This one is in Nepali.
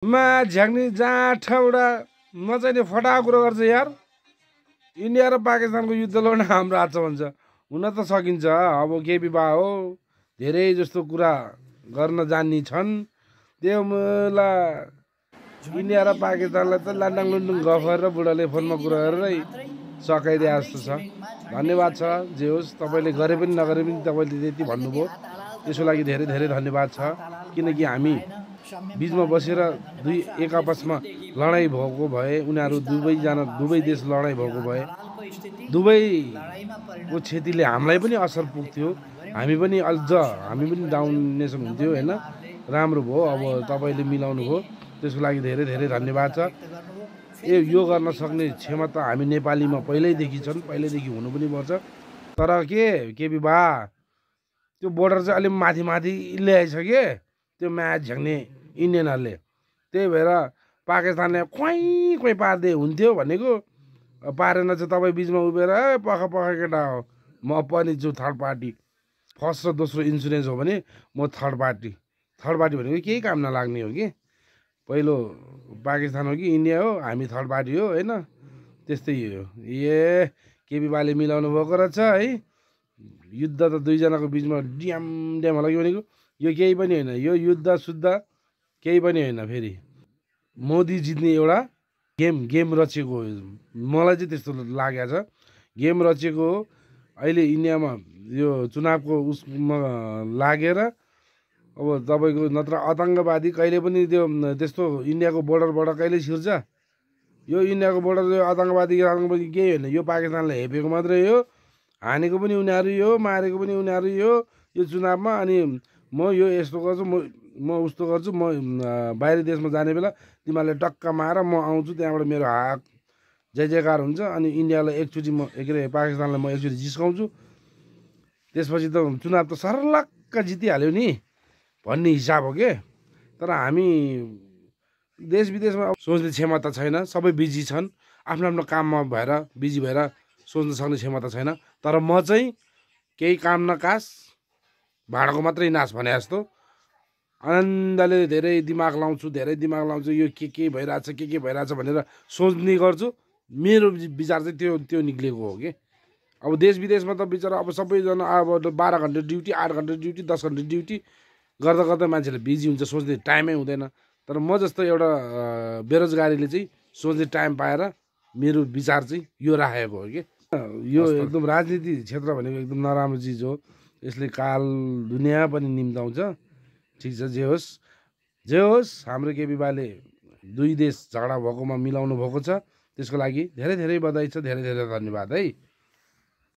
मा झ्याग्ने जाँठ एउटा नचाहिने फटाहा कुरो गर्छ यार। इन्डिया र पाकिस्तानको युद्ध लड्न हाम्रो हात छ भन्छ। हुन त सकिन्छ, अब केपी बा हो, धेरै जस्तो कुरा गर्न जान्ने छन्। त्यो मुला इन्डिया र पाकिस्तानलाई त लान्डाङ लुन्डुङ गफ गरेर बुढाले फोनमा कुरा गरेरै सकाइदिए जस्तो छ। धन्यवाद छ, जे होस् तपाईँले गरे पनि नगरे पनि तपाईँले त्यति भन्नुभयो, त्यसको लागि धेरै धेरै धन्यवाद छ। किनकि हामी बिचमा बसेर एक आपसमा लडाइँ भएको भए, उनीहरू दुवै देश लडाइँ भएको भए दुवैको क्षतिले हामीलाई पनि असर पुग्थ्यो, हामी पनि डाउन नेसन हुन्थ्यो होइन। राम्रो भयो, अब तपाईँले मिलाउनु भयो, त्यसको लागि धेरै धेरै धन्यवाद छ। यो गर्न सक्ने क्षमता हामी नेपालीमा पहिल्यैदेखि छन्, पहिल्यैदेखि हुनु पनि पर्छ। तर केपी बा त्यो बोर्डर चाहिँ अलिक माथि माथि ल्याएछ के त्यो म्याच झ्याग्ने इन्डियनहरूले। त्यही भएर पाकिस्तानले खोइ पार्दै हुन्थ्यो भनेको, पारेन चाहिँ तपाईँ बिचमा उभिएर पख केटा हो, म पनि छु थर्ड पार्टी। फर्स्ट र दोस्रो इन्सुरेन्स हो भने म थर्ड पार्टी भनेको केही काम नलाग्ने हो कि। पहिलो पाकिस्तान हो कि इन्डिया हो, हामी थर्ड पार्टी हो होइन। त्यस्तै हो। केपी बाले मिलाउनु भएको रहेछ है। युद्ध त दुईजनाको बिचमा ड्याम होला कि भनेको यो केही पनि होइन, यो युद्ध शुद्ध केही पनि होइन। फेरि मोदी जित्ने एउटा गेम रचेको हो, मलाई चाहिँ त्यस्तो लागेको छ। गेम रचेको हो। अहिले इन्डियामा यो चुनावको उसमा लागेर अब तपाईँको नत्र आतङ्कवादी कहिले पनि त्यस्तो इन्डियाको बोर्डरबाट कहिले छिर्छ। यो इन्डियाको बोर्डर आतङ्कवादी केही होइन, यो पाकिस्तानले हेपेको मात्रै हो। हानेको पनि उनीहरू हो, मारेको पनि उनीहरू हो यो चुनावमा। अनि म यो यस्तो गर्छु, म उस्तो गर्छु, म बाहिरी देशमा जाने बेला तिमीहरूले टक्का मार, म आउँछु, त्यहाँबाट मेरो हात जय जयकार हुन्छ। अनि इन्डियालाई एकचोटि पाकिस्तानलाई म एकचोटि जिस्काउँछु, त्यसपछि त चुनाव त सर्लक्क जितिहाल्यो नि भन्ने हिसाब हो के। तर हामी देश विदेशमा सोच्ने क्षमता छैन, सबै बिजी छन्, आफ्नो आफ्नो काममा भएर बिजी भएर सोच्न सक्ने क्षमता छैन। तर म चाहिँ केही काम नकास भाँडाको मात्रै नाश भने जस्तो आनन्दले धेरै दिमाग लाउँछु, यो के भइरहेछ के भइरहेछ भनेर सोच्ने गर्छु। मेरो विचार चाहिँ त्यो निक्लेको हो कि। अब देश विदेशमा त बिचरा अब सबैजना अब 12 घन्टा ड्युटी, 8 घन्टा ड्युटी, 10 घन्टा ड्युटी गर्दा गर्दा मान्छेले बिजी हुन्छ, सोच्ने टाइमै हुँदैन। तर म जस्तो एउटा बेरोजगारीले चाहिँ सोच्ने टाइम पाएर मेरो विचार चाहिँ यो राखेको हो कि। यो एकदम राजनीति क्षेत्र भनेको एकदम नराम्रो चिज हो, यसले काल दुनियाँ पनि निम्ताउँछ। ठिक छ, जे होस् हाम्रो केपी बाले दुई देश झगडा भएकोमा मिलाउनु भएको छ, त्यसको लागि धेरै धेरै बधाई छ, धेरै धेरै धन्यवाद है।